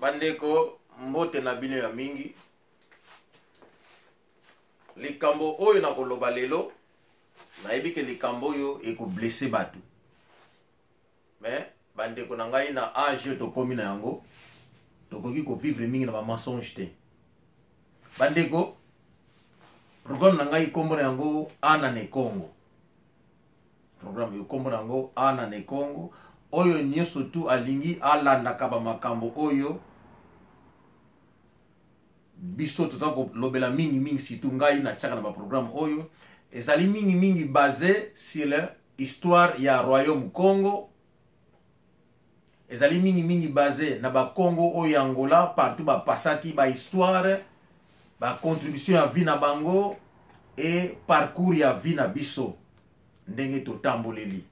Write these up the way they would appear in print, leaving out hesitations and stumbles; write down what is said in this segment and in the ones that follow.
Bandeko, mbote na bino ya mingi. Likambo oyo nakoloba lelo, nayebi ke likambo oyo ekoblesse bato. Mais bandeko na ngai, na age oyo tokomi na yango, tokoki kovivre mingi na bamensonge te. Bandeko, programme na ngai nkombo na yango Ana ne Kongo. Programme oyo nkombo na yango Ana ne Kongo. Oyo nyonso tu alingi alandaka bamakambo oyo biso toza kolobela mingimingi, surtout ngai natiaka na baprogramme oyo ezali mingimingi base sur histoire ya royaume Congo, ezali mingimingi base na bakongo oyo ya Angola partout bapasaki bahistoire, bacontribution ya vie na bango e parcours ya vie na biso ndenge totamboleli.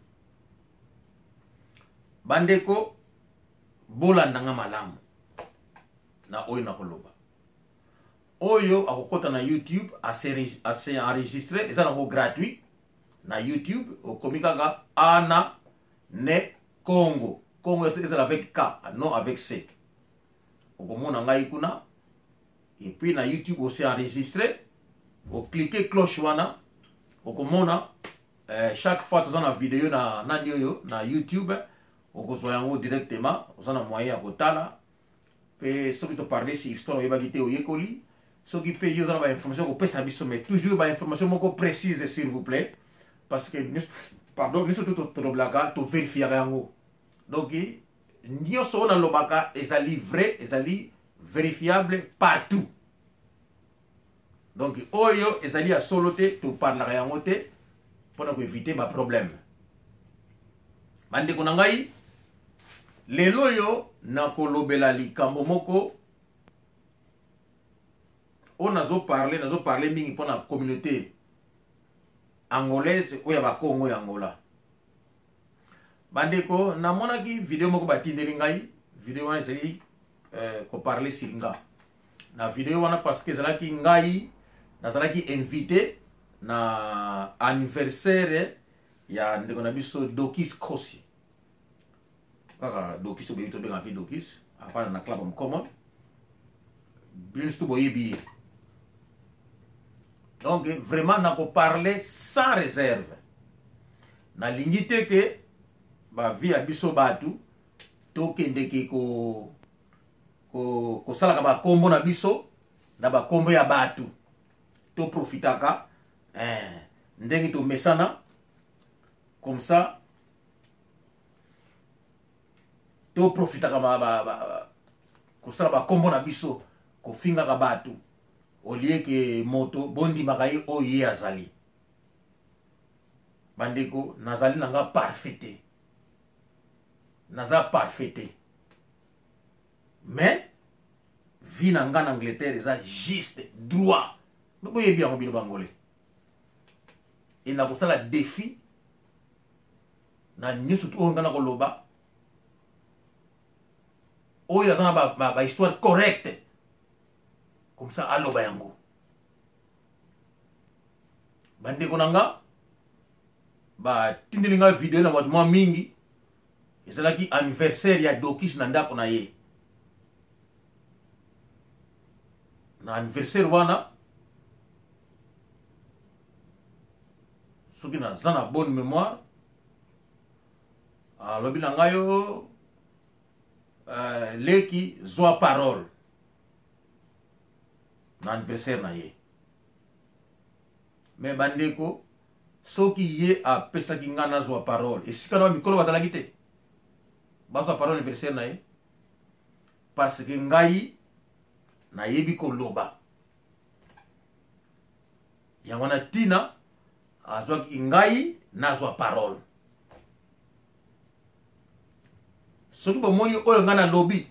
Bandeko, bolanda nga malamu na oyo nakoloba. Oyo akokota na YouTube ase enregistre, eza nango gratuit na YouTube. Okomi kaka Ana ne Congo, Congo ezala avec K, non avec C, okomona ngai kuna. Et puis na YouTube ose enregistre, oklike cloche wana, okomona chaque fois toza na video na nani oyo na YouTube, okozwa yango directement. Oza na moyen ya kotala mpe soki toparle si histoire oyebaki te, oyekoli. Soki mpe yo oza na bainformation kopesa biso, mais toujours bainformation moko précise, s'il vous plaît, parce que, pardon, nyonso to tolobelaka, tovérifiaka yango. Donc nyonso oyo nalobaka ezali vrai, ezali vérifiable partout. Donc oyo ezali ya solo te, toparlaka yango te mpona koevite baproblème. Bandeko na ngai, lelo oyo nakolobela likambo moko oyo nazoparle mingi mpona communauté angolaise oyo ya bakongo ya Angola. Bandeko, namonaki video moko batindeli ngai. Video wana ezali koparle sur nga na video wana, parce que ezalaki ngai nazalaki invité na anniversaire ya ndeko na biso Dokis Kosi. Kaka Dokis oboyebi, tobenga vi Dokis, afanda na Club Common, bino surtout boyebi ye. Donc vraiment nakoparle sans réserve. Nalingi te ke bavie ya biso bato tokendeke kosalaka bakombo na biso na bakombo ya bato, toprofitaka ndenge tomesana comme ça, toprofitaka kosala bakombo na biso, kofingaka bato olie ke moto bondimaka ye oyo ye azali. Bandeko, nazali na nga parfait te, naza parfait te, mais vie na nga na Angleterre eza juste droit. Boyebi yango bino bangole. E nakosala défi na nyonso oyo nga nakoloba, oyo aza na bahistoire ba correcte comme ça aloba yango. Bandeko na nga, batindeli nga video na bato mwa mingi. Ezalaki anniversaire ya Dokis na ndako na ye. Na anniversaire wana, soki naza na bonne mémoire, alobi na ngai yo leki, zwa parole na anniversaire na ye. Me bandeko, soki ye apesaki ngai nazwa parole, esika na mikolo bazalaki te bazwa parole anniversaire na ye, parce que ngai nayebi koloba. Yango wana ntina azwaki ngai nazwa parole. Soki bomoni oyo ngai nalobi,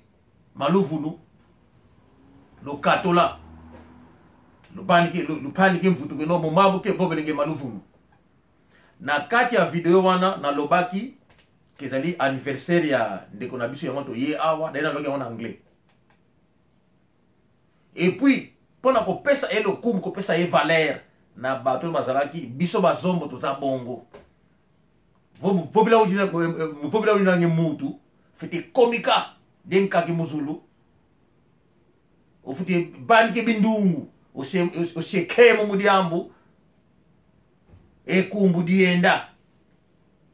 maluvulu lokatola lupandiki mvutuke no momabuke bobelenge maluvunu. Na kati ya video wana nalobaki ke ezali anniversaire ya ndeko na biso, yango toye awa. Daye nalobaki yango na anglais. Et puis mpona kopesa ye lokumu, kopesa ye valeur na bato oyo bazalaki, biso bazombo toza bongo, vobila unange mutu fete komika denkaki muzulu. Ofuti banike bindungu oshekemo mudiambu ekumbu dienda.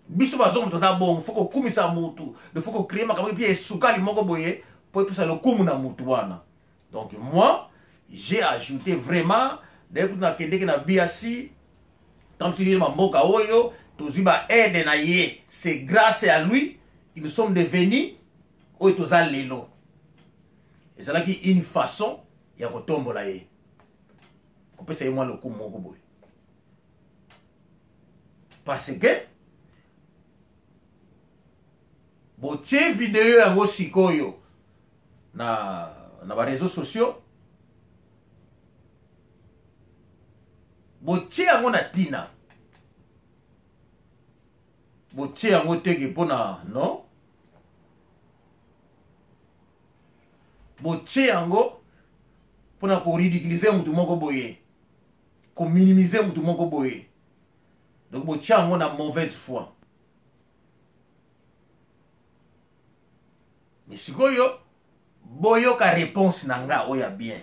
Biso bazongo toza bongo, faut kokumisa mutu, il faut ko créer makambo puis esukali moko boye po epesa lokumu na mutu wana. Donc moi j'ai ajouté vraiment d'ailleurs kutu nakendeki na BAC tant que mboka oyo tozwi ba aide na ye, c'est grâce à lui que nous sommes devenus oyo toza lelo. Ezalaki une façon ya kotombola ye, kopesa ye mwa lokumu moko boye, parce que botie video yango sikoyo na ba réseaux sociaux, botie yango na tina, botie yango teke mpona non, botie yango mpona koridiculize mutu moko boye, kominimize mutu moko boye. Donc botie yango na mauvaise foi. Mais sikoyo boyoka réponse na nga oyo ya bien.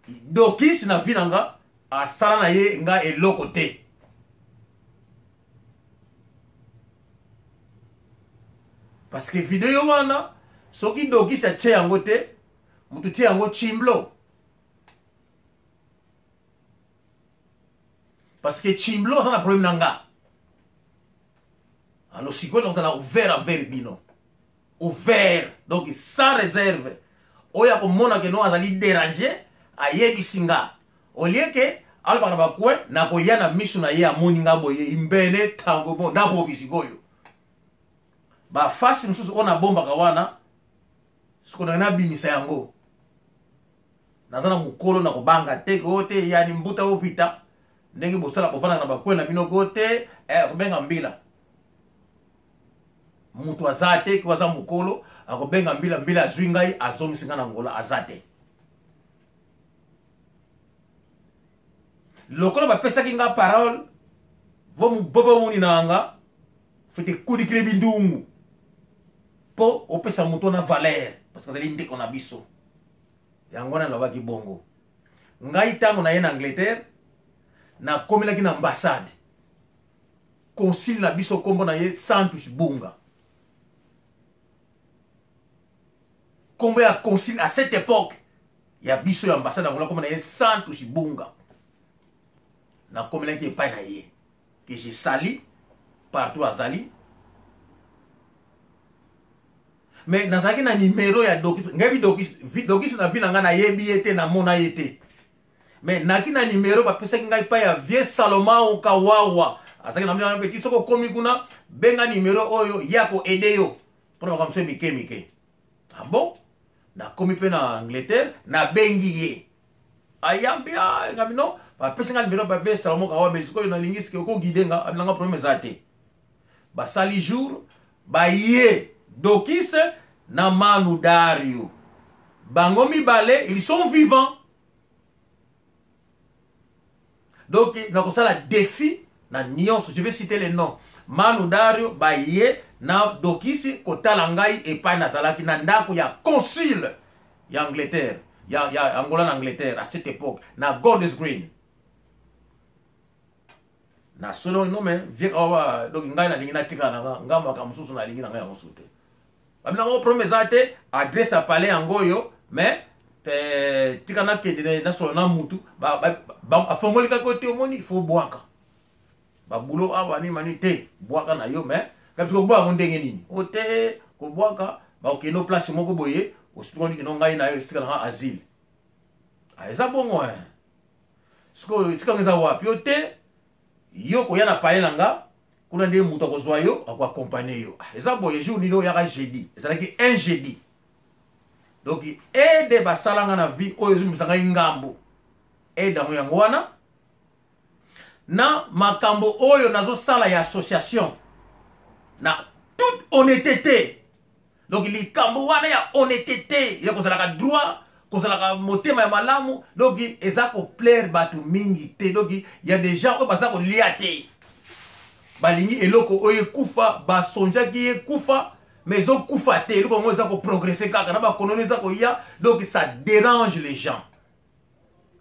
Dokisi na vie na nga asala na ye nga eloko te. Parce que video wana soki Dokisi atie yango te, mutu tie yango Chimblo. Parce que Chimblo aza na problème na nga. Alors sikoyo nakozala ouvert envers bino. Ouvert, donc sans réserve. Oyo akomona ke no azali déranger, ayebisi nga. Au lieu que alobaka na bacoin, nakoya na miso na ye amoni nga boye, imbene tango bon, nakoki sikoyo. Ba face mosusu oyo nabombaka wana, sikoyo nabimisa yango. Naza na mokolo na kobanga te, ko te yani mbuta opita ndenge bosala bofanda na bacoin na bino ko te, akobenga mbila. Mutu aza te, ko aza mokolo, akobenga mbila, mbila azwi ngai, azongisi ngai na Angola, aza te. Lokola bapesaki nga parole, vo mobobo moni na nga, fete kudikile bindungu. Po opesa moto na valeur, parce que azali ndeko na biso. Yango wana nalobaki bongo. Ngai ntango na ye na Angleterre, nakomelaki na ambassade. Consul na biso kombo na ye Santos Bunga. Kombo ya consul à cette époque ya biso ya ambassade Angola kombo na ye Santos Bunga. Nakomelaki epai na ye que je salue partout azali. Mais nazalaki na numéro ya Dokis, ngai Dokis, Dokis na vie na ngai nayebi ye te, namona ye te. Mais naki na numéro bapesaki ngai epai ya vieux Salomao Kawawa. Azalaki na mona petit, soki okomi kuna benga numéro oyo ya ko aider yo mpona makambo mosusu mike mike. Ah bon? Nakomi mpe na Angleterre, nabengi ye. Ayambi, ah, ngabi non, bapesi ngai numéro ba vieux Salomao Kawawa, mais sikoyo nalingi sikoyo ko guider nga, abinanga problème eza te. Basali jour, baye Dokis na Manu Dario. Bango mibale, ils sont vivants. Donc, nakosala défi na nyonso, je vais citer les noms. Manu Dario baye na Dokis kotala ngai epai nazalaki na ndako ya consul ya Angleterre, ya Angola na Angleterre à cette époque, na Golders Green. Na solo non mais vieux awa, donc ngai nalingi natikala na nga, nga makambo mosusu nalingi na ngai yango mosusu te. Babina ngo problème eza te, adresse ya palais yango oyo, mais tika nakende na solo na mutu, afongoli kaka te omoni, il faut bwaka. Ba boulot awa ni mani te, bwaka na yo, mais kasi kobwaka ngo ndenge nini? O te, kobwaka, ba okende place moko boye, osiponi kino ngai na yo esika na nga asile. Ah, eza bongo hein. Sikoyo esika ngo eza wapi? Yo te, yo koya na palais na nga, kuna nde moto akozwa yo, akoaccompagner yo. Ah, eza boye, jour nini oyaka jeudi? Ezalaki un jeudi. Donc, aide basala nga na vie oyo ezomisa ngai ngambo. Aide yango yango wana. Na makambo oyo nazosala ya association, na toute honnêteté. Donc, likambo wana ya honnêteté, ya kozalaka droit, kozalaka motema ya malamu, donc eza ko plaire bato mingi te. Donc il y a des gens oyo baza kolia te, balingi eloko oyo ekufa, basonjaki ekufa, Mais ezokufa te, eloko yango eza koprogresse kaka na bakoloni eza koya. Donc ça dérange les gens.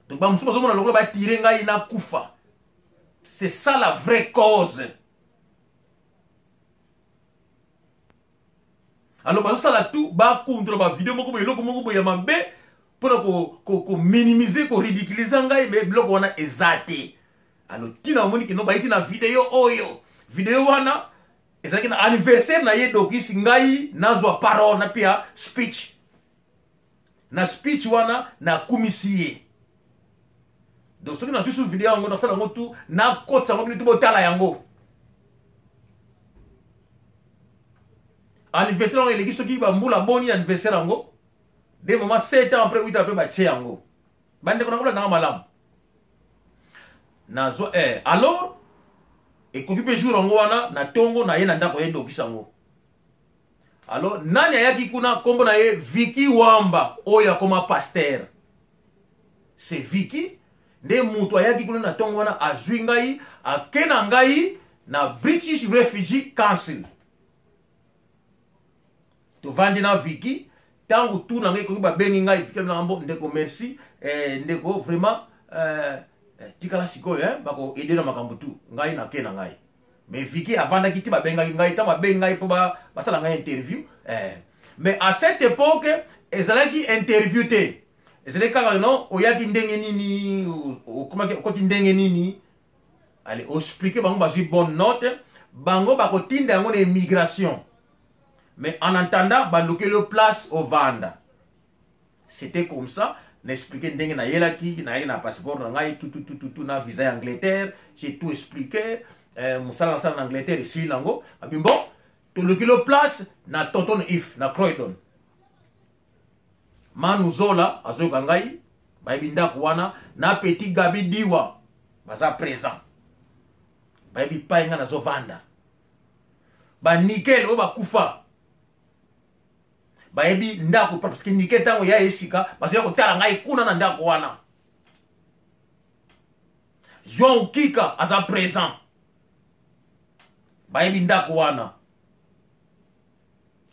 Donc bamosusu bazomona lokola batire ngai nakufa. C'est ça la vraie cause. Alors bazosala tout, bakundula bavideo moko boye, eloko moko boye ya mabe mpona kominimize, koridiculize ngai, me biloko wana eza te. Alors ntina bamoni kino bayiki na video oyo, video wana ezalaki na anniversaire na ye Dokisi, ngai nazwa parole, napia speech. Na speech wana nakumisi ye. Donc soki natusi video yango, nakosala yango tu, nakotisa yango, bino tu botala yango. Anniversaire yango eleki soki bambula boni, anniversaire yango de moment 7 ans après, 8 ans après, batie yango. Bandeko, nakolandanga malamu. Nazwa alors ekoki mpe jour yango wana na ntongo na ye na ndako ye Dokisa yango. Alors nani ayaki kuna? Nkombo na ye Viki Wamba, oyo akoma pasteur. C'est Viki nde moto ayaki kuna na ntongo wana, azwi ngai, ake na ngai na British Refugee Council. Tovandi na Viki. Ntango tour na ngai ekoki, babengi ngai. Viki na ngambo: "Ndeko, merci. Ndeko, vraiment, tikala sikoyo, eh, bako aider na makambo tu." Ngai nake na ngai, mais Viki avandaki ti babengaki ngai. Ntango babengi ngai mpo basala ngai interview, mais à cette époque ezalaki interview te, ezalaki kaka no oyaki ndenge nini, okomaki, okoti ndenge nini. Ale oexpliquer bango, bazwi bonne note, bango bakotinda yango na immigration. Mais en attendant, balukeli yo place ovanda. C'était comme ça. Naexpliquer ndenge nayelaki, nayaki na passeport na ngai tututututu, na visa ya Angleterre. J'ai tout expliqué, mosala nasala na Angleterre esili nango. Abi: "Bon, tolukeli yo place na Tonton If na Croydon." Manu Zola azoyoka ngai, bayebi ndako wana, na petit Gabi Diwa baza présent, bayebi pai ngai nazovanda. Banikel oyo bakufa bayebi ndako, parce que Nikel, ntango ya esika bazoya kotala ngai kuna na ndako wana. Jean Okika aza présent, bayebi ndako wana.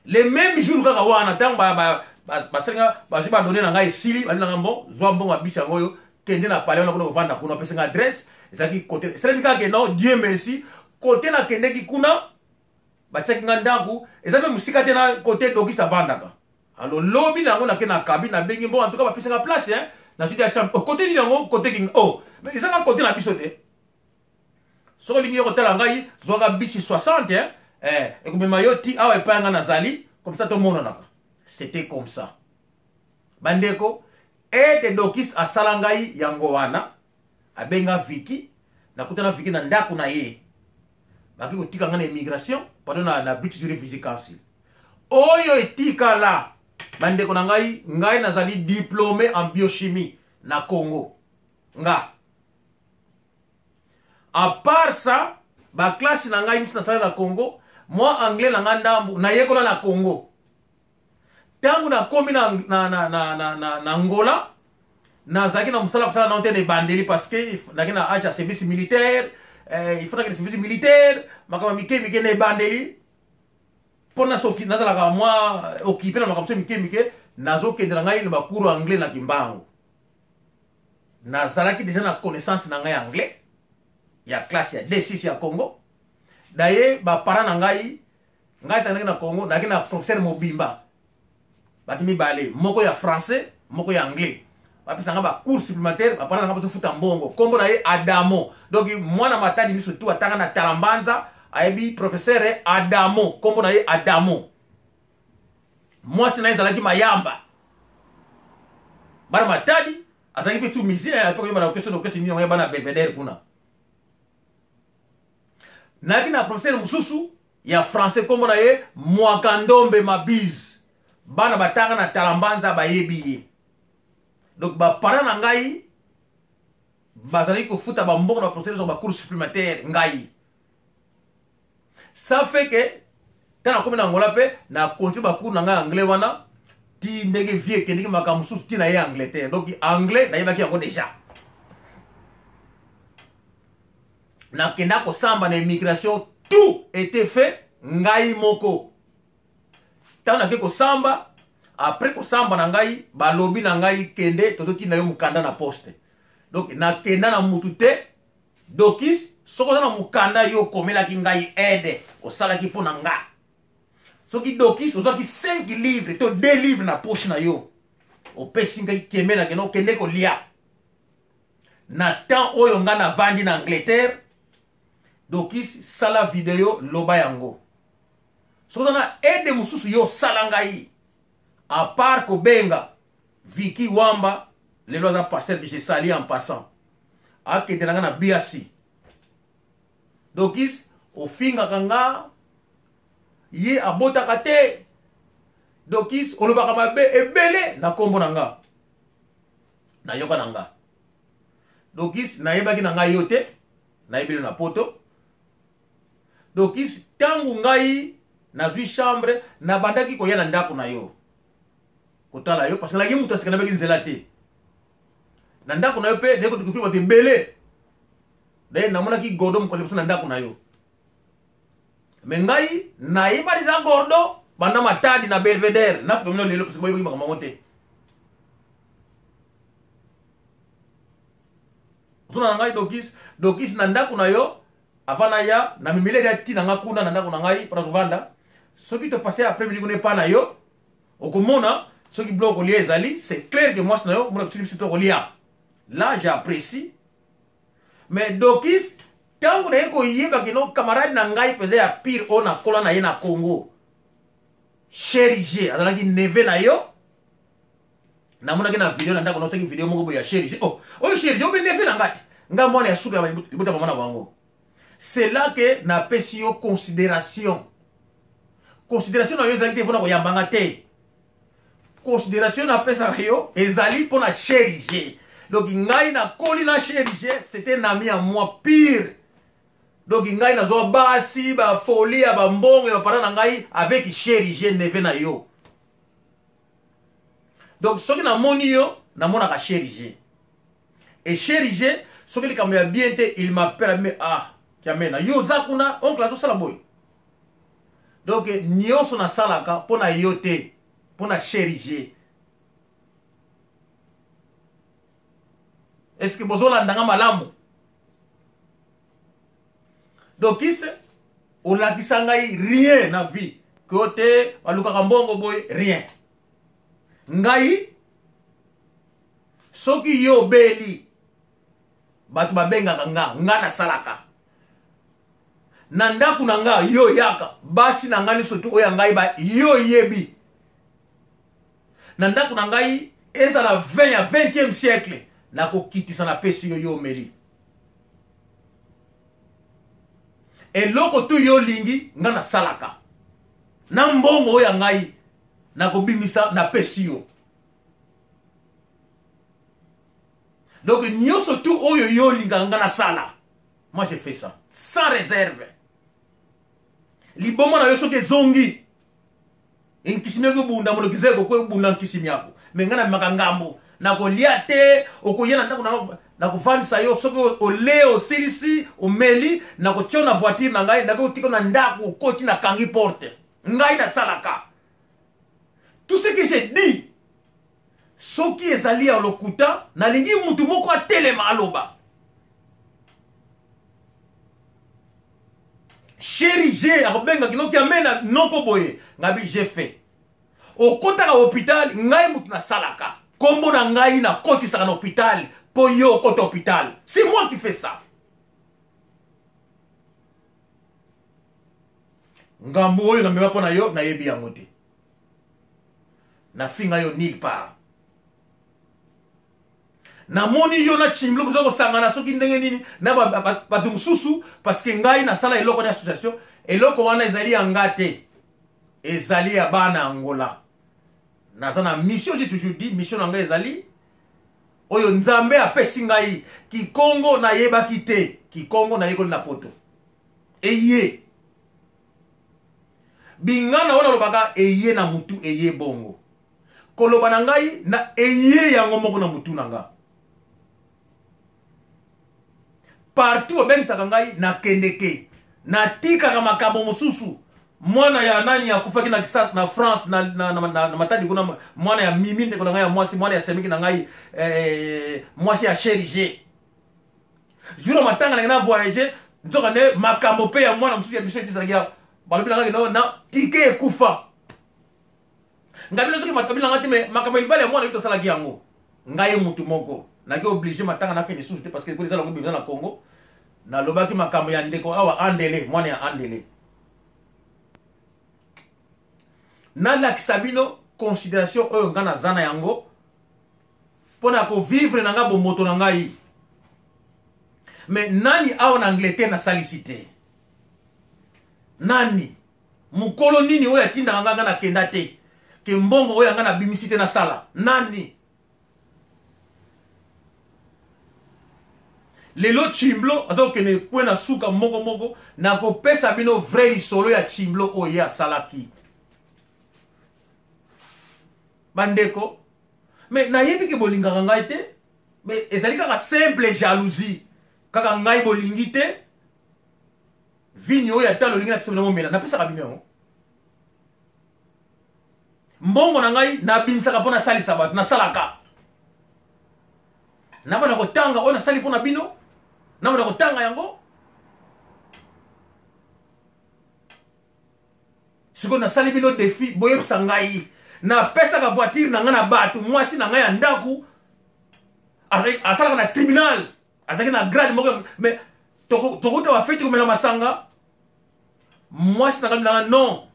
Le même jour kaka wana, ntango basalinga, bazwi badonnées na ngai, esili, bali nanga: "Bon, zwa mbongo ya bisi yango oyo, kende na palais wana kuna, kovanda kuna." Apesi nga adresse, ezalaki kote esalemi kaka ke non, Dieu merci, kote nakendeki kuna, batiaki nga ndako eza mpe mosika te na kote Dokis avandaka. Alors lobi na yango nake na kabi, nabengi: "Bon, en tout cas bapesaka place, hein, nazwi ya chambre." "Kote nini yango?" "Kote kinga." "Oh, mais ezaka kote na biso te. Soki olingi yo kotala ngai, zwaka bisi 60, hein, ekomema yo ti awa epai nga nazali, comme ça tomonanaka." C'était comme ça. Bandeko, ete Dokis asala ngai yango wana, abenga Viki, nakutana Viki na ndako na ye, baki kotika ngai na immigration, pardon, na British Refugee Council. Oyo etikala, bandeko na ngai, ngai nazali diplômé en biochimie na Congo. Nga, à part ça, baclasse na ngai nyonso nasala na Congo, mwa anglais na ngai ndambu nayekola na Congo. Ntango nakomi na Angola, nazalaki na mosala kosala nano te na ebandeli, parce que naki na age ya service militaire. Il faut nakende service militaire, makambo mike mike na ebandeli, mpo nasoki nazalaka mwa occupé na makambo so mike mike. Nazokende na ngai na bacours anglais na Kimbangu. Nazalaki déjà na connaissance na ngai anglais ya classe ya D6 ya Congo. Daye baparent na ngai, ngai tandaki na Congo, nazalaki na professeur mobimba, bato mibale, moko ya français, moko ya anglais, bapesa nga bacours supplémentaire. Baparent na ngai bazofuta mbongo. Nkombo na ye Adamo. Donc mwana Matadi miso tu atanga na Talambanza ayebi professeur Adamo. Nkombo na ye Adamo, mwasi na ye ezalaki Mayamba. Bana Matadi, azalaki mpe tu musicien, ape koyeba na orchestre, orchestre nini yango, bana Belvedere kuna. Nayaki na professeur mosusu ya français, nkombo na ye Mwakandombe Mabise. Bana batanga na Talambanza bayebi ye. Donc baparent na ngai bazalaki kofuta bambongo na baprofesseur nyonso, bacours supplémentaire ngai. Ça fait que ntango nakomi na Angola mpe, na continue bacours na ngai anglais wana ti ndenge vie ekendeki, makambo mosusu, ti na ye Angleterre. Donc anglais nayebaki yango déjà. Nakenda kosamba na immigration, tout était fait ngai moko. Ntango nake kosamba, après kosamba na ngai, balobi na ngai kende, tozotinda yo mokanda na poste. Donc nakenda na mutu te. Dokis, soki oza na mokanda yo okomelaki ngai aide osalaki mpo na nga, soki Dokis ozwaki 5 livre to 2 livre na poche na yo, opesi ngai, keme na kende okende kolia na temps oyo nga navandi na Angleterre. Dokis, sala video, loba yango. Soki oza na aide mosusu yo osala ngai, à part kobenga Vicky Wamba, lelo aza pasteur que je salue en passant, akende na nga na biasi. Dokis, ofingaka nga, ye abotaka te. Dokis, olobaka mabe ebele na nkombo na nga, nayoka na nga. Dokis, nayebaki na ngai yo te, nayebeli na poto. Dokis, ntango ngai nazwi chambre, nabandaki koya na ndako na yo kotala yo, parce que naye moto asika, nabeki nzela te na ndako na yo, mpe naye kodécouvrir bato ebele. Daye namonaki Gordo mokolo liboso na ndako na yo, me ngai nayeba deja Gordo banda Matadi na Belvedere. Nafika bino lelo, parce que boyebaki makambo yango te. Ozona na ngai Dokis, Dokis, na ndako na yo, avant naya na mimeli elia ntina nga kuna na ndako na ngai mpona kovanda. Soki topase après midi kuna epa na yo, okomona soki biloko kolia ezali. C'est clair que mwasi na yo mona biso biso tokolia là, j'apprécie. Mais Dokis, ntango naye koyeba kino camarade na ngai mpenza ya pire oyo nakola na ye na Congo, Cher G, azalaki neveu na yo, namonaki na video na ndako, naosaki video moko boye ya Cher G. Oh, oyo Cher G obe neveu na ngai te, ngai mwana ya suka ya libota mama na bango. C'est là que napesi yo considération. Considération na yo ezalaki te mpona koyambanga te. Considération napesaka yo ezali mpona Cher G. Donc ngai nakoli na Cher G, c'était un ami à moi pire. Donc ngai nazwa basi bafoli ya bambongo ya bapara na ngai avec Cher G, neveu na yo. Donc soki namoni yo, namonaka Cher G. Et Cher G, soki likambo ya bien te, il m'appelle: me ah, Kiamena, yo oza kuna, oncle azosala boye. Donc nyonso nasalaka mpo na yo te, mpo na Cher G. Est ce que bozolandanga malamu? Dokis, olakisa ngai rien na vie ko te, balukaka mbongo boye, rien. Ngai soki yo obeli, bato babengaka nga, nga nasalaka na ndako na nga, yo yaka basi na ngai nyonso tu oyo ya ngai ba yo yebi na ndako na ngai, ezala 20 ya 20e siècle, nakokitisa, napesi yo, yo omeli. Eloko tu yo olingi, nga nasalaka na mbongo oyo ya ngai, nakobimisa, napesi yo. Donc nyonso tu oyo yo olingaka nga nasala, moi je fais ça sans réserve. Liboma na yo soki ezongi, nkisi miako ebunda, moloki zeko ko ebunda nkisi miako, me ngai namemaka ngambo, nakolia te. Okoya na ndako, nakovandisa yo. Soki ole osilisi, omeli, nakotia na voiture na ngai, nakotika na ndako, okoti, nakangi porte. Ngai nasalaka tout ce que j'ai dit. Soki ezali ya lokuta, nalingi mutu moko atelema aloba. Chéri G akobengaki noki amena noko boye, ngabi j'ai fait. Okotaka hôpital, ngai mutu nasalaka, kombo na ngai nakotisaka na hôpital mpo yo okota hôpital. C'est moi qui fais ça. Ngambo oyo namema mpo na yo, nayebi yango te. Nafinga yo nulle part. Namoni yo na Chimblo boza kosangana soki ndenge nini na bato mosusu, parce que ngai nasala eloko na association. Eloko wana ezali ya nga te, ezali ya bana Angola. Naza na mission, j'ai toujours dit, mission na ngai ezali oyo Nzambe apesi ngai. Kikongo nayebaki te, kikongo nayekoli na poto. Eye bingana oyo nalobaka eye na mutu, eye bongo koloba na ngai na eye yango moko na mutu na nga. Partout babengisaka ngai, nakendeke, natikaka makambo mosusu. Mwana ya nani akufaki na, na France na, na, na, na, na Matadi kuna, mwana ya Mimi ndeko na ngai ya mwasi, mwana ya semiki na ngai eh, mwasi ya Cherige. Jour ya matanga na ngai na voyager, nzoka nde makambo mpe ya mwana mosusu ya biso ebisaki ya balobi na ngai no na tike ekufa. Ngai bino soki makambo na ngai te, mais makambo ya libala ya mwana tosalaki yango. Ngai mutu moko naki oblige matanga nakende susu te parce que ekoli ezala kobimisa na Congo. Nalobaki makambo ya ndeko awa Andele, mwana ya Andele. Nalakisa bino considération oyo ngai naza na yango mpo na kovivre na ngai bomoto na ngai. Mais nani awa na Angleterre nasalisi te? Nani? Mokolo nini oyo atindaka ngai ngai nakenda te? Ke mbongo oyo ngai nabimisi te nasala? Nani? Lelo Chimblo aza kokende kwe na suka moko moko, nakopesa bino vrai lisolo ya Chimblo oyo ye asalaki. Bandeko, mais nayebi ke bolingaka ngai te, mais ezali kaka simple jalousie. Kaka ngai bolingi te, vini oyo ata lolingi napesa bino bomela, napesaka bino yango. Mbongo na ngai nabimisaka mpo nasalisa bato, nasalaka. Nabanda kotanga oyo nasali mpo na bino, nabanda kotanga yango. Sikoyo nasali bino defi, boyebisa ngai. Napesaka voiture na ngai na bato, mwasi na ngai ya ndako asalaka na tribunal, azalaki na grade moko, mais tokota bafeti komela masanga. Mwasi na ngai na non,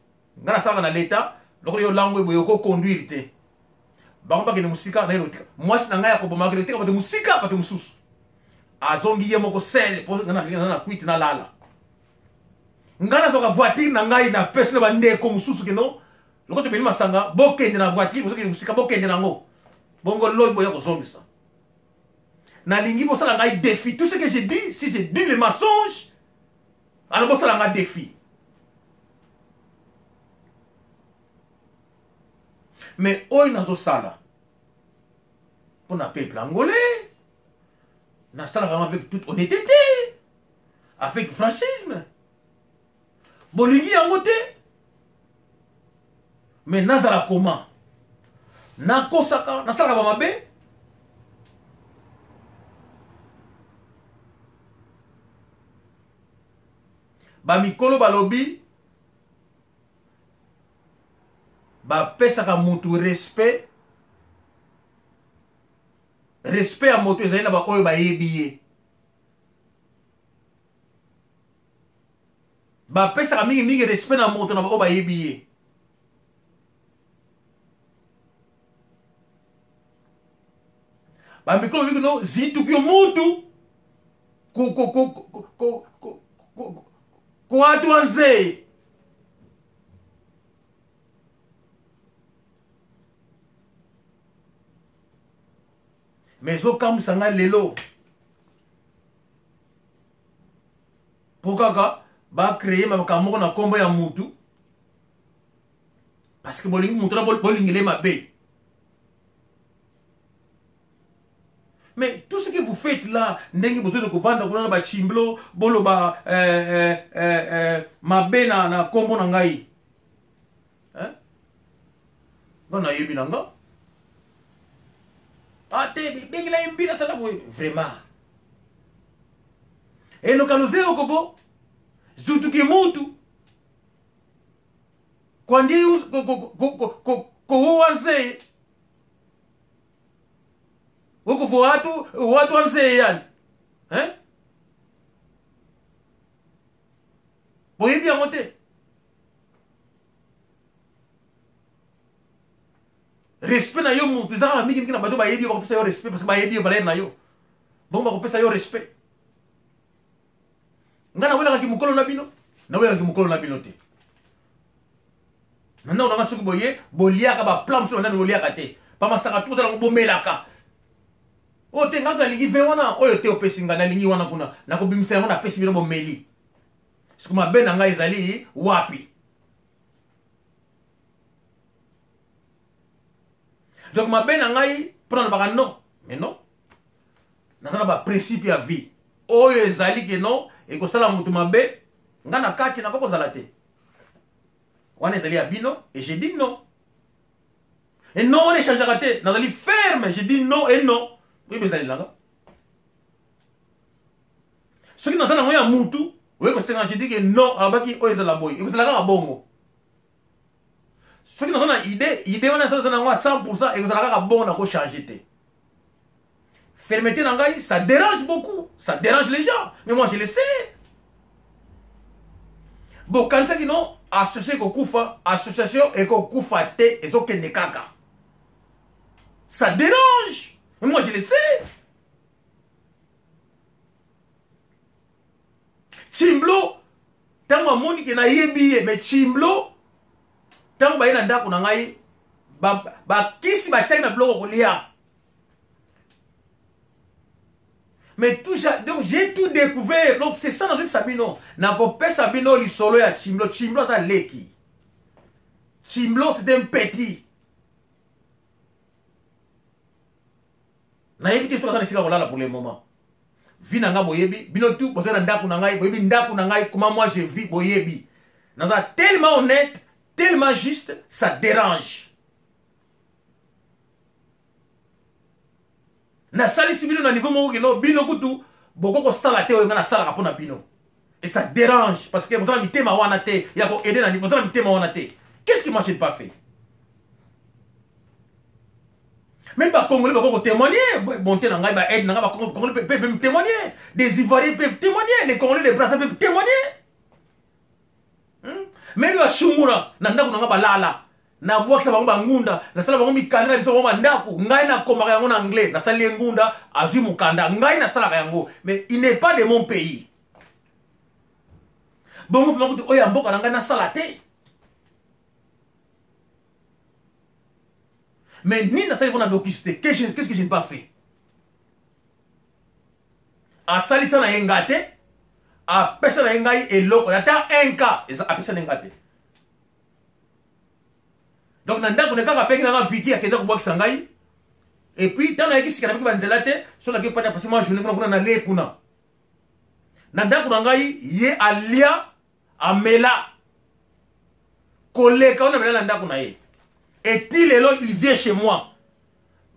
ngai nasalaka na leta, lokola yo lango boye okoconduire te. Bango bakende mosika na ye lotika. Mwasi na ngai akoboma akende tika bato mosika, bato mosusu. Azongi ye moko sele mpo ngai nalingi na kwiti nalala. Ngai nazwaka voiture na ngai napesi na bandeko mosusu kino lokola tobeli masanga, bokende na voiture, bozokende mosika, bokende nango. Bongo lobi boya kozongisa. Nalingi bosala ngai défi. Tout ce que je dis, si je dis le mensonge, alors bosala ngai défi. Mais oyo nazosala mpo na peuple angolais, nasalaka yango avec toute honnêteté, avec francisme. Bolingi yango te, mais nazala comment? Nakosaka, nasalaka ba mabe. Ba mikolo balobi bapesaka mutu respect. Respect ya moto ezali na baoyo bayebi ye. Bapesaka mingimingi respect na moto na baoyo bayebi ye. Bamikolo biki no zituki yo mutu kuatwa nzee. Mais ezokamwisa ngai lelo mpo kaka bacreye makambo moko na nkombo ya mutu, parce que bolingi mutu na bolingele mabe. Mais tout ce que vous faites là, ndenge bozali kovanda kuna na bachimblo, boloba mabe na nkombo na ngai. Hein? Nga nayebi na nga. Ah te, bengela ye mbila sala boye. Vraiment. Enoka luzeo kobo, zutuki mutu. Kwandi ko nse. Ukufu watu, watu wa nse yani. Hein? Boyebi yango te. Respect na yo mutu ezaka na mingi mingi na bato bayebi yo, bakopesa yo respect parce que bayebi yo valeur na yo. Bongo bakopesa yo respect. Nga nawelaka mokolo na bino, nawelaka mokolo na bino te. Na ndako na nga soki boye, boliaka ba plat mosusu na ndako boliaka te. Ba masanga tout ozala bomelaka. Oyo te nga nalingi vin wana, oyo te opesi nga nalingi wana kuna. Nakobimisa yango napesi bino bomeli. Soki mabe na ngai ezali wapi? Donc mabe na ngai mpona nalobaka non, mais non. Naza na ba principe ya vie. Oyo ezali ke non, ekosala moto mabe, nga na kati nakoki kozala te. Wana ezali ya bino et je dis non. Et non wana echangeaka te, nazali ferme, je dis non et non. Oyebi ezali nanga. Soki naza nango ya mutu, oye kosenga je dis que non, alobaki oyo ezala boye, ekozala kaka bongo. Soki naza na idée, idée wana naza nango ya 100%, ekozala kaka bongo, nako changer te. Fermeté na ngai, ça dérange beaucoup, ça dérange les gens, mais moi je le sais. Bokanisaki non, association ekokufa, association ekokufa te, ezokende kaka. Ça dérange, mais moi je le sais. Chimblo, ntango amoni ke nayebi ye, mais Chimblo, ntango baye na ndako na ngai, bakisi batiaki na biloko kolia. Mais tout, donc j'ai tout découvert. Donc c'est ça nazoyebisa bino. Nakopesa bino lisolo ya Chimblo. Chimblo aza leki. Chimblo c'est un petit. Nayebi te soki aza na esika kolala pour le moment. Vie na nga boyebi, bino tout boza na ndako na ngai, boyebi ndako na ngai comment moi je vis, boyebi. Naza tellement honnête, tellement juste, ça dérange. Nasalisi bino na niveau moko kino bino kutu boko kosala te oyo nga nasalaka mpo na bino. Et ça dérange parce que boza na mitema wana te ya ko aider na boza na mitema wana te. Qu'est-ce que moi je n'ai pas fait? Même ba Congolais bako témoigner, bonté na ngai ba aide na ngai, ba Congolais peuvent me témoigner, des Ivoiriens peuvent témoigner, les Congolais de Brazza peuvent témoigner. Même ba Shungura na ndako na ngai balala, nabwakisa bango bangunda, nasala bango mikanda na biso bango bandako, ngai nakomaka yango na anglais, nasali ye ngunda, azwi mokanda, ngai nasalaka yango, mais il n'est pas de mon pays. Bongo vraiment kutu oyo ya mboka na ngai nasala te. Mais nini nasali mpona dokisi te? Qu'est-ce que je n'ai pas fait? Asalisa na ye nga te, apesa na ye ngai eloko, ata un cas, apesa na ye nga te. Donc na ndako na kaka apengi nanga viki akenda kobwakisa ngai. Et puis ntango nayaki sika nabiki banzela te, so naki pata pasi mwa journée kuna kuna na le kuna. Na ndako na ngai ye alia amela koleka oyo namela na ndako na ye. Et ti lelo il vient chez moi.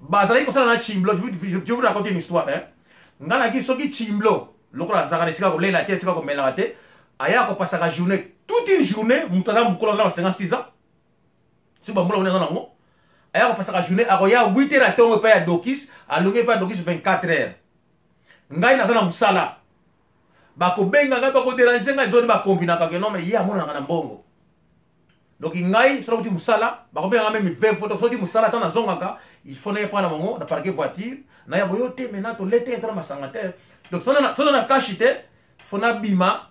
Bazalaki kosala na Chimblo, je vous raconte une histoire, hein. Nga naki soki Chimblo lokola azalaka na esika kolela te, esika komelaka te, aya kopasaka journée, toute une journée, moto aza mokolo aza na 56 ans. Soki bambola wana aza nango, aya kopasaka journée, akoya 8 heures ya ntongo epai ya Dokis, alongi epai ya Dokis 24 heures. Ngai naza na mosala. Bakobenga ngai, bakoderange ngai, nzoni bakombinaka ke non, mais ye amonanaka na mbongo. Donc ngai soki nakuti mosala, bakobenga ngai meme 20 fois, donc soki mosala ata nazongaka, il faut naye mpona bango na parquer voiture, naya boyo te maintenant tolete ata na masanga te. Donc soki na cash te, faut nabima,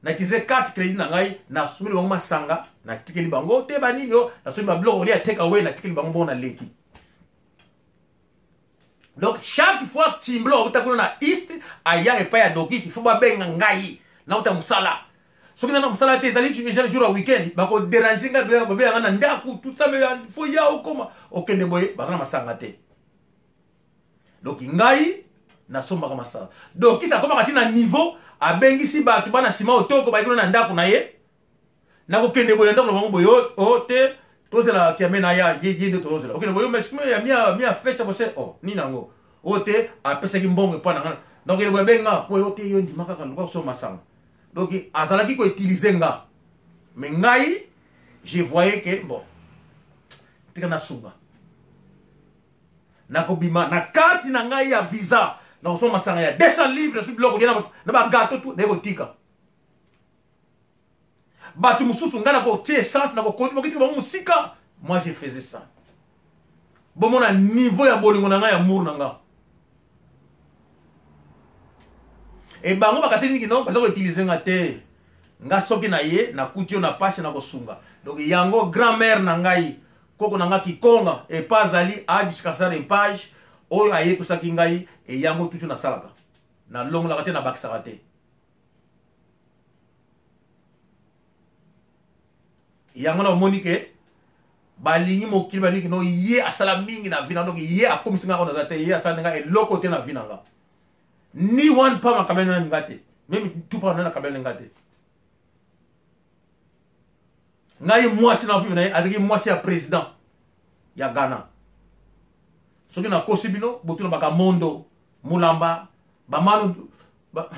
na utiliser carte crédit na ngai, nasomeli bango masanga, natikeli bango te banini yo, nasomeli ba biloko kolia take away, natikeli bango bongo naleki. Donc chaque fois Timblo auta kuna na East, aya epai ya Dokis, il faut babenga ngai nauta mosala. Soki nana mosala te, ezali jour ya week-end, bako déranger ngai, babenga ngai na ndako, tout ça, mais faut ya okoma okende boye, baza na masanga te. Donc ngai nasombaka masanga. Dokis akomaka ti na niveau abengisi bato bana nsima otoko bayeki kuna na ndako na ye, nakokende boye na ndako na bango boye, o te tozela kiame na ya ye, ye nde tozela okende boye, mais ya mia mia fesha bose, oh nini yango o te apesaki mbongo epai na ngai, nakokende boye abenga po yo te, yo ndima kaka luka kosomba masanga. Donc azalaki koutiliser nga, mais ngai je voyais que bon, tika nasunga, nakobima na carte na ngai ya visa, nakosomba masanga ya 200 livres, nasoki biloko kolia na bagato tout, naye kotika bato mosusu, ngai nakotia essence, nakotika bango mosika. Moi je faisais ça. Bomona niveau ya bolingo na ngai, ya amour na nga. E bango bakati nini no, baza koutiliser nga te. Nga soki na ye nakuti yo na pasi, na kosunga. Donc yango grand-mère na ngai, koko na nga Kikonga, epa azali adiskasar page oyo ayekosaki ngai, e yango tutu nasalaka, nalongolaka te, nabakisaka te. Yango na omoni ke balingi mokili, balingi no ye asala mingi na vie na, donc ye akomisi nga naza te, ye asala nga eloko te na vie na nga, ni one pa makabela na nga te, même tout pa na kabela nga te. Ngai mwasi na vivre na ye azalaki mwasi ya président ya Ghana. Soki nakosi bino, botuna bakamondo Mulamba, bamanu ba...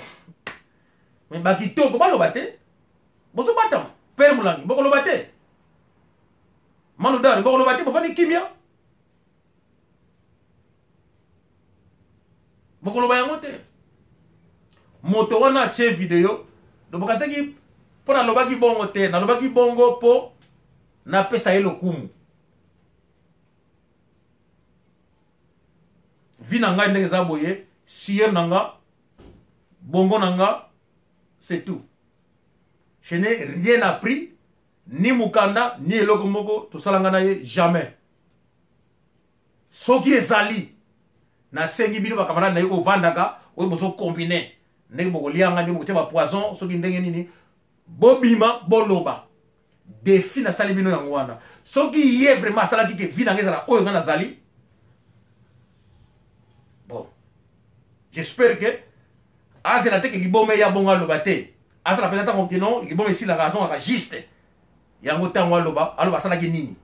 Mais bakitoko baloba te, bozobatama. Pere Mulangi, bokoloba te. Manu Dari, bokoloba te, bofandi kimia, bokoloba yango te. Moto wana atie video, lobokataki mpo nalobaki bongo te. Nalobaki bongo mpo napesa ye lokumu. Vie na ngai ndenge eza boye, sueur na nga, bongo na nga, c'est tout. Je n'ai rien appris, ni mokanda, ni eloko moko tosalanga na ye, jamais. Soki ezali, nasengi bino bacamarade na ye ovandaka oyo bozokombine ndenge bokolianga, ndenge bokotia bapoison, soki ndenge nini, bobima boloba. Défi nasali bino yango wana. Soki ye vraiment asalaki ke vie na ngai ezala oyo ngai nazali, bon, j'espère que azela te ke liboma eya bongo aloba te. Azala mpenza ntango kino liboma esilaka, azongaka juste yango ntango aloba, aloba asalaki nini.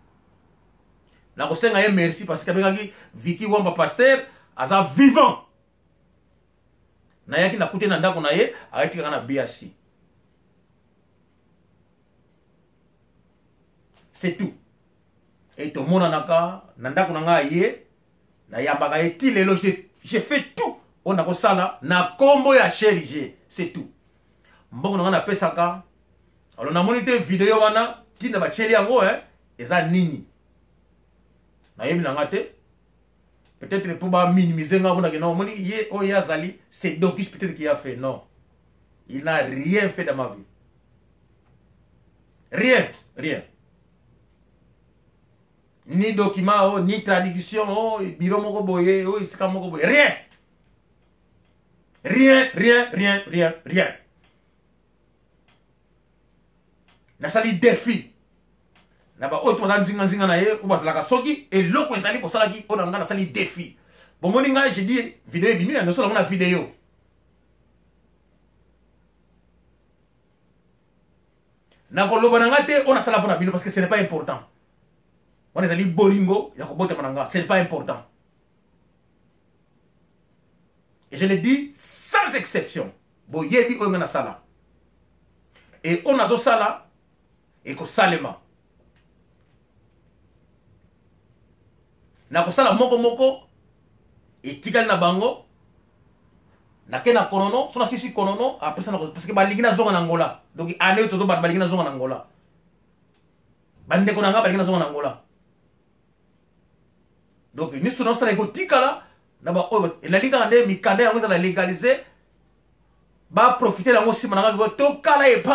Nakosenga ye merci parce que abengaki Viki Wamba pasteur aza vivant. Nayaki, nakute na ndako na ye, ayaki kaka na BAC, c'est tout. E tomonanaka na ndako na ngai, ye nayambaka ye ti lelo. J'ai fait tout oyo nakosala na nkombo ya Cher, c'est tout. Mbongo na ngai napesaka. Alors namoni te video wana ntina batieli yango eza nini, nayebi na nga te. Peut-être mpo baminimize nga mpona kena omoni ye oyo ye azali, c'est Dokis peut-être qui a fait. Non, il n'a rien fait dans ma vie, rien, rien, ni document o, ni traduction o, bureau moko boye o, esika moko boye, rien, rien, rien, rien, rien, rien. Nasali défi na baoyo to baza nzinganzinga na ye, oyo bazalaka soki eloko ezali kosalaki oyo na ngai. Nasali défi, bomoni ngai, je dis video ebimi na nyonso nango na video. Nakoloba na ngai te oyo nasala mpo na bino, parce que ce n'est pas important. Wana ezali bolingo ya kobotama na ngai, ce n'est pas important. Et je le dis sans exception, boyebi oyo ngai nasala e oyo nazosala ekosalema. Nakosala moko moko etikali na bango. Nake na konono, so nasisi konono, après ça, parce que balingi nazonga na Ngola. Donc année oyo tozo, balingi nazonga na Ngola. Bandeko na nga balingi nazonga na Ngola. Donc nyonso nasala ekotikala na baoyo elali kaka nde mikanda yango ezala légalisé, baprofite yango nsima na nga tokala epa.